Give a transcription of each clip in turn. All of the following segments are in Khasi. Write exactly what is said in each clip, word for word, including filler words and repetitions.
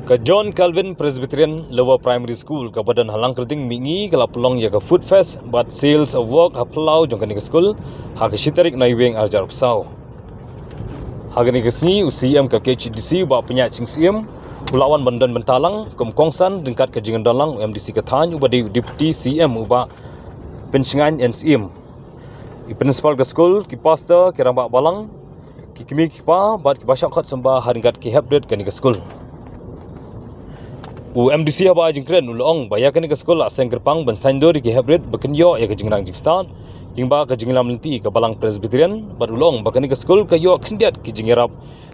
Ka John Calvin Presbyterian Lower Primary School kaba don ha Langkyrding Mihngi ka la pynlong ïa ka Food Fest bad Sales of Wok ha phyllaw jong kane ka skul ha ka shi tarik Naiwieng arhajar arphew saw. Ha kane ka sngi u C E M ka K H A D C u Bah Pynïaid Sing Syiem u la wan ban don bynta lang kum kongsan ryngkat ka jingdon lang u M D C ka thaiñ uba dei u Deputy C E M u Bah Pynshngaiñ N Syiem. I principal ka skul, ki pastor, ki rangbah balang, ki kmie ki kpa bad kiba shah khot symbai ha ryngkat ki heprit kane ka skul. U M D C haba ai jingkren u la ong ba ïa kane ka skul la seng kyrpang ban saiñdur ïa ki heprit ba kin ïoh ïa ka jingrang jingstad lyngba ka jingïalam lynti ka Balang Presbyterian bad u la ong ba kane ka skul ka ïoh khyndiat ki jingïarap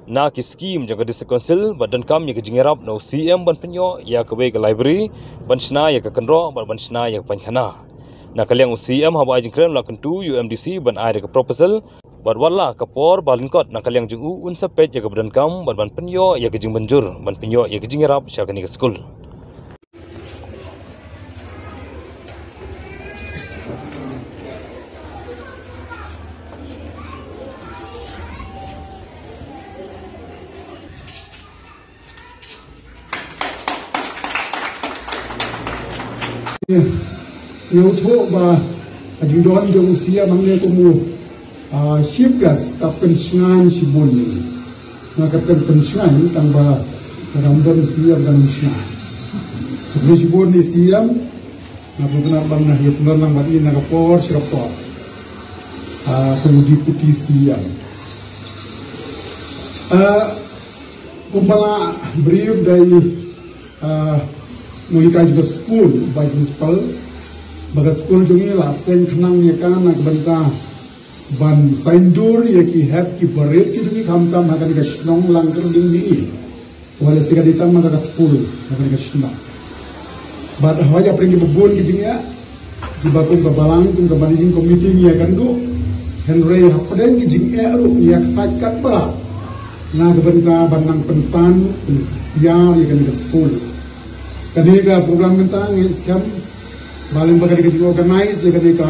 na ki skim jong ka District Council bad donkam ïa ka jingïarap na u C M ban pynïoh ïa kawei ka library, ban shna ïa ka kynroh bad ban shna ïa ka painkhana. Na ka liang u C M haba ai jingkren u la kyntu ïa u M D C ban ai da ka proposal bad wat la ka por ba lyngkot na ka liang jong u un sa peit ïa kaba donkam bad ban pynïoh ïa ka jingmynjur ban pynïoh ïa ka jingïarap sha kane ka skul. Sngewthuh ba ka jingdon jong u C M hangne kum u, ah, chief guest ka pynshngaiñ shibun. Nga kyrteng pynshngaiñ tang ba ka dang don u C M dang shngaiñ. Shibun ni C M, nga sngewtynnat ba nga ïa sngewdon lang bad i na ka por sha ka por. Ah, kum u Deputy C M. Ah, kumba la brief da i, ah, nonghikai jong ka skul, Vice Principal, ba ka skul jong ngi la seng khnang ïa ka na ka bynta ban saiñdur ïa ki hep ki barit ki jong ngi khamtam ha kane ka shnong Langkyrding Mihngi. Wat la shisha ka dei tang ma ka skul ha kane ka shnong. Bad haba ïa pyrshang ki ba bun ki jingeh, kiba kum ka balang, kum ka managing committee ngi ïa kynduh. Hynrei hapdeng ki jingeh ruh ngi ïa ksaid katba lah na ka bynta ban nang pynsan pyntiar ïa kane ka skul. Kane ka program mynta ngi skhem ba lyngba kane ka jing organize ïa kane ka,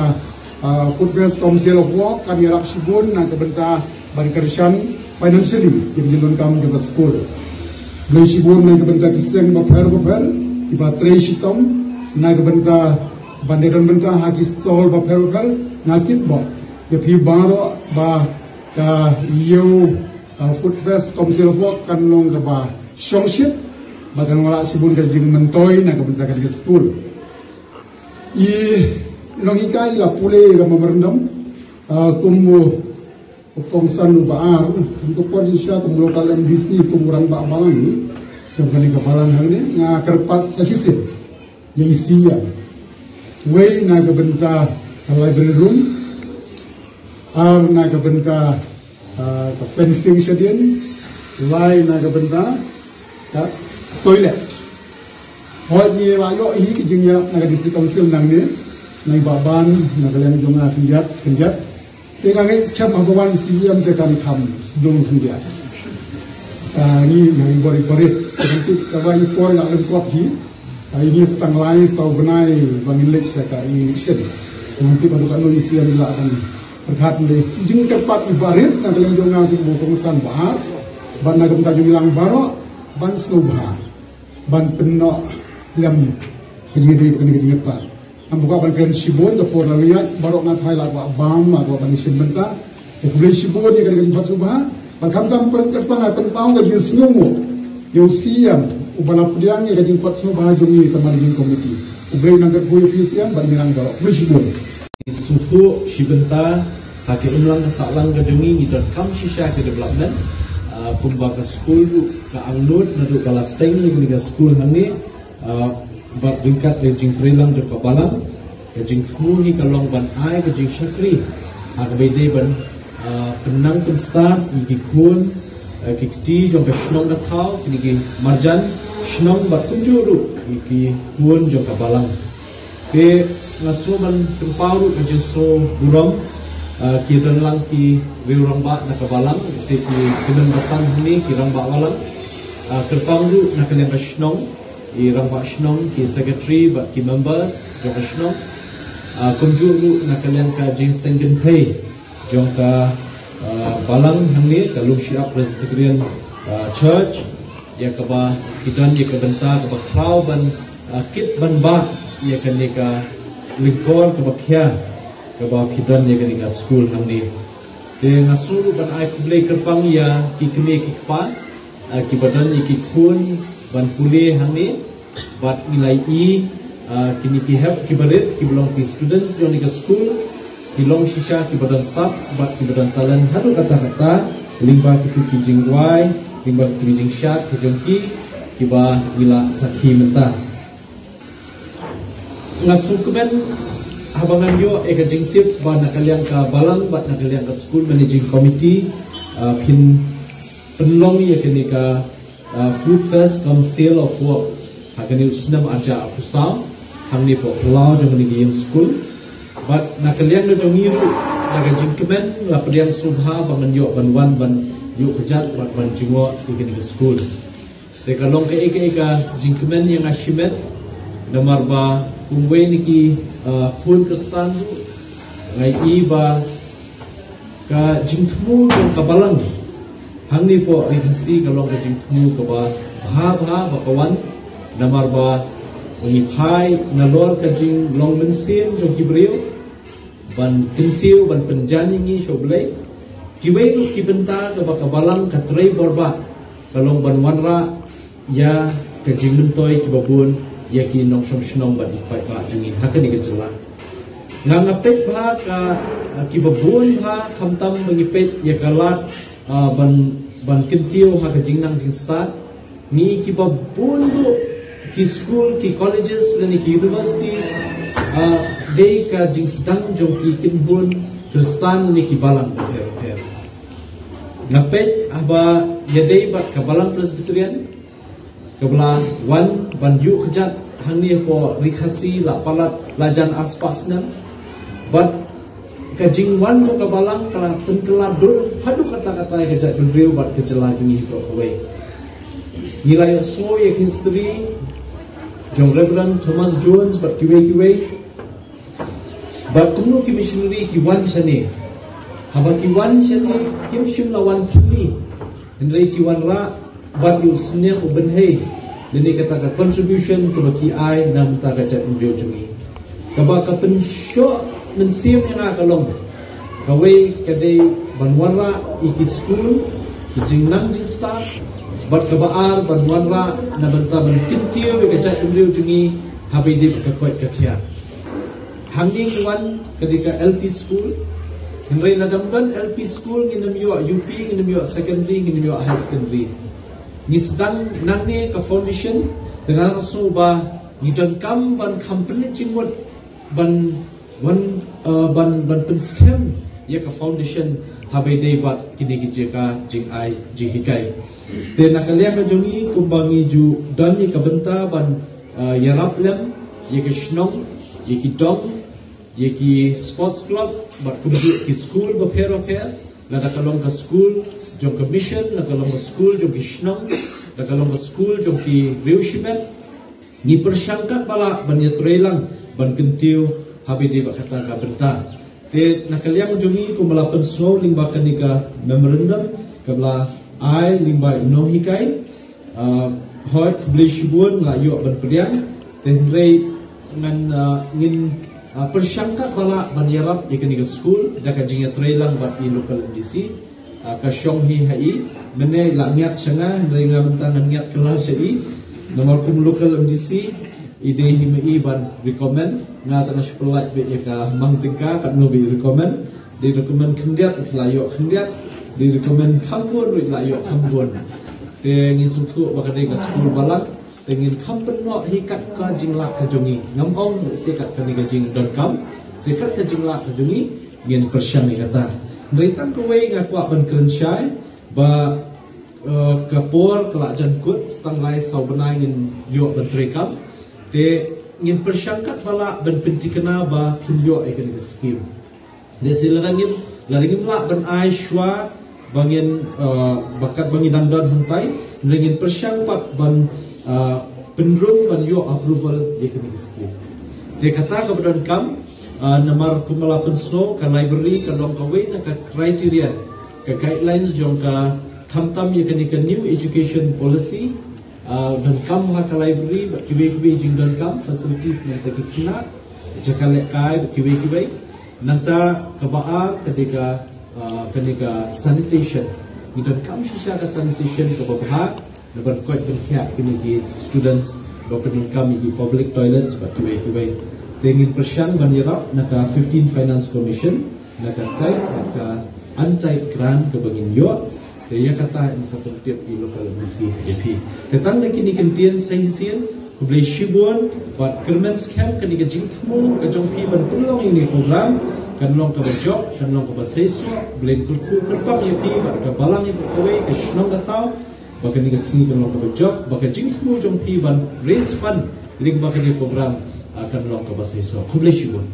ah, Food Fest cum Sales of Wok kan ïarap shibun na ka bynta ban kyrshan financially ïa ka jingdonkam jong ka skul. Khublei shibun na ka bynta ki seng bapher bapher kiba trei shitom na ka bynta ban ïadon bynta ha ki stall bapher bapher. Nga kyrpad ïa phi baroh ba ka ïew, ah, Food Fest cum Sales of Wok kan long kaba shongshit bad kan wanrah shibun ka jingmyntoi na ka bynta ka skul. I nonghikai la pule ka memorandum, ah, kum u kongsan uba ar, kum ka por shisha kum local M D C, kum u rangbah balang jong kane ka balang hangne, nga kyrpad sa shisien ïa i C M. Wei na ka bynta ka library room, ar na ka bynta, ah, ka fencing shadien, lai na ka bynta ka toilet. Hooid ngi la ïoh hi ki jingïarap na ka District Council nangne, na i Bah Ban, na ka liang jong nga khyndiat khyndiat. Te nga ngeit skhem haba wan C M te kan kham sdang khyndiat. Ah, ngi ngi bor i bor i. Kan tip kaba i por nga lyngkot hi. Ah, ini sa tang lai saw bnai ba ngin leit sha ka election. Ngan tip haduh katno i C M i lah ban pyrkhat. Ngi jingkyrpad i barit na ka liang jong nga kum u kongsan ba ar, bad na ka bynta jong ngi lang baroh ban sngewbha ban pynnoh lem ka jingïadei bad kane ka jingïapar. Ngam kwah ban kren shibun, ka por la ïaid, baroh nga tharai la kwah bam, la kwah ban ïashim bynta. Te khublei shibun ïa kane ka jingpynpaw sngewbha. Bad khamtam pyn-, kyrpang, pynpaw ka jingsngewnguh ïa u C M uba la pdiang ïa ka jingpynpaw sngewbha jong ngi ka managing committee. Khublei nangkyrkhu ïa phi C M bad ngi nang baroh. Khublei shibun. Sngewthuh shi bynta ha ka imlang ka sahlang ka jong ngi, ngi donkam shisha ka development. Ah, kumba ka skul ruh ka angnud naduh ba la seng ïa kane ka skul hangne. Ah, bad ryngkat ka jingtreilang jong ka balang, ka jingthmu hi ka long ban ai ka jingshakri ha kaba ïadei ban, ah, pynnang pynstad ïa ki khun, ah, ki kti jong ka shnong ka thaw, kine ki marjan shnong bad kumjuh ruh ïa ki khun jong ka balang. Te nga sngew ban pynpaw ruh ka jingsngew burom, ah, ki don lang ki riew rangbah na ka balang, se ki kmen basan hangne ki rangbah balang, ah, kyrpang ruh na ka liang ka shnong, i rangbah shnong, ki secretary bad ki members jong ka shnong, ah, kumjuh ruh na ka liang ka jingseng kynthei jong ka, ah, balang hangne ka Lumshyiap Presbyterian, ah, Church. ïa kaba ki don ïa ka bynta kaba khraw ban, ah, kit ban bah ïa kane ka lyngkor kaba khia kaba ki don ïa kane ka skul hangne. Te nga sngew ban ai khublei kyrpang ïa ki kmie ki kpa, ah, kiba don ïa ki khun ban pule hangne, bad ngi la ïohi, ah, kine ki hep kiba rit kiba long ki students jong kane ka skul, ki long shisha kiba don sap bad kiba don talent haduh katta katta, lyngba kito ki jingrwai, lyngba kito ki jingshad ka jong ki, kiba ngi la sakhi mynta. Nga sngewkmen haba ngan ïoh ïa ka jingtip ba na ka liang ka balang bad na ka liang ka school managing committee, ah, phin pynlong ïa kane ka, ah, Food Fest cum Sale of Work ha kane u snem arhajar arphew saw hangne hapoh phyllaw jong kane ka ïing skul. Bad na ka liang ka jong ngi ruh, na ka jingkmen, la pdiang sngewbha ba ngan ïoh ban wan ban ïoh kjat bad ban jngoh ïa kane ka skul. Te ka long kaei kaei ka jingkmen ïa nga shimet, namar ba kum uwei na ki, ah, khun Khristan ruh, nga ïohi ba ka jingthmu jong ka balang hangne hapoh Ri Khasi ka long ka jingthmu kaba bha bha ba ka wan, namar ba ngi phai nalor ka jinglong mynsiem jong ki briew ban kyntiew, ban pynjan ïa ngi sha U Blei. Kiwei ruh ki bynta kaba ka balang ka trei borbah ka long ban wanrah ïa ka jingmyntoi kiba bun ïa ki nongshong shnong bad ki paidbah jong ngi ha kane ka jylla. Nga, nga peit bha ka, ah, kiba bun bha, khamtam ba ngi peit ïa ka lad, ah, ban, ban kyntiew ha ka jingnang jingstad. Ngi kiba bun ruh ki skul, ki colleges lane ki universities, ah, dei ka jingsdang jong ki kynhun Khristan lane ki balang bapher bapher. Nga peit haba ïadei bad ka balang Presbyterian kaba la wan ban ïoh kjat hangne hapoh Ri Khasi la palat la jan arspah snem. Bad ka jingwan jong ka balang ka la pynkylla dur haduh katta katta ïa ka jaitbynriew bad ka jylla jong ngi baroh kawei. Ngi la ïohsngew ïa ka history jong Reverend Thomas Jones bad kiwei kiwei. Bad kumno ki missionary ki wan shane. Haba ki wan shane, kim shym la wan thylli, hynrei ki wanrah bad ïa u sniang u bynhei lane kata ka contribution kaba ki ai na bynta ka jaitbynriew jong ngi. Kaba ka pynshoh mynsiem ïa nga ka long, kawei ka dei ban wanrah ïa ki skul, ki jingnang jingstad, bad kaba ar ban wanrah na bynta ban kyntiew ïa ka jaitbynriew jong ngi haba ïadei bad ka koit ka khiah. Hangne ngi wan ka dei ka L P school. Hynrei lada ym don L P school ngin ym ïoh U P, ngin ym ïoh secondary, ngin ym ïoh high secondary. Ngi sdang nangne ka foundation, te nga sngew ba ngi donkam ban kham pynleit jingmut ban, ban, uh, ban, ban pynskhem ïa ka foundation haba ïadei bad kine ki jaka jingai jinghikai. Te na ka liang ka jong ngi kumba ngi ju don ïa ka bynta ban, uh, ïarap lem ïa ka shnong, ïa ki dong, ïa ki sports club, bad kumjuh ki skul bapher bapher, lada ka long ka skul jong ka mission, lada ka long ka skul jong ki shnong, lada ka long ka skul jong ki riew shimet. Ngi pyrshang katba lah ban ïatreilang ban kyntiew haba ïadei bad kata ka bynta. Te na ka liang jong ngi kumba la pynsngew lyngba kane ka memorandum kaba la ai lyngba i nonghikai, uh, hooid, khublei shibun, la ïoh ban pdiang. Te hynrei ngan, uh, ngin, uh, pyrshang katba lah ban ïarap ïa kane ka skul da ka jingïatreilang bad i local M D C. Ah, ka shong hi ha i, mynne la ngiat sha nga, hynrei nga mynta ngan ngiat kylla sha i. Namar kum local M D C, i dei hi ma i ban recommend, nga tang nga shu pynlait beit ïa ka mang tyngka katno ba i recommend. Dei recommend khyndiat, la ïoh khyndiat. Dei recommend kham bun, la ïoh kham bun. Te ngi sngewthuh ba ka dei ka skul balang. Te ngin kham pynnoh hi kat ka jinglah ka jong ngi. Ngam ong sha kat kane ka jingdonkam, sha kat ka jinglah ka jong ngi, ngin pyrshang ïa kata. Hynrei tang kawei nga kwah ban kren shai ba, eh, ka por ka la jan kut, sa tang lai saw bnai ngin ïoh ban treikam. Te ngin pyrshang katba lah ban pynthikna ba phin ïoh ïa kane ka skim. Lehse lada ngim, lada ngim lah ban ai shuwa ba ngin, uh, ba katba ngi dang don hangtai, hynrei ngin pyrshang pat ban, uh, pynrung ban ïoh approval ïa kane ka skim. Te kata kaba donkam, uh, namar kumba la pynsngew, ka library ka long kawei na ka criteria, ka guidelines jong ka khamtam ïa kane ka New Education Policy, Ah, donkam ha ka library bad kiwei kiwei jingdonkam facilities nangta ki khynnah, jaka lehkai bad kiwei kiwei. Nangta kaba ar ka dei ka, ah, ka dei ka sanitation. Ngi donkam shisha ka sanitation kaba bha na ban koit ban khiah kine ki students ba pyndonkam ïa ki public toilets bad kiwei kiwei. Te ngin pyrshang ban ïarap na ka fifteen Finance Commission na ka tied bad ka untied grant kaba ngin ïoh. Te ïa kata in sa pyntip ïa i local M D C ïa phi. Te tang da kine ki ktien sa shisien, khublei shibun bad kyrmen skhem kane ka jingthmu ka jong phi ban pynlong ïa kane ka program kan long kaba jop, kan long kaba seisoh. Khublei kyrkhu kyrpang ïa phi bad ka balang ïa ka kawei ka shnong ka thaw ba kane ka sngi kan long kaba jop, ba ka jingthmu jong phi ban raise fund lyngba kane ka program, ah, kan long kaba seisoh. Khublei shibun.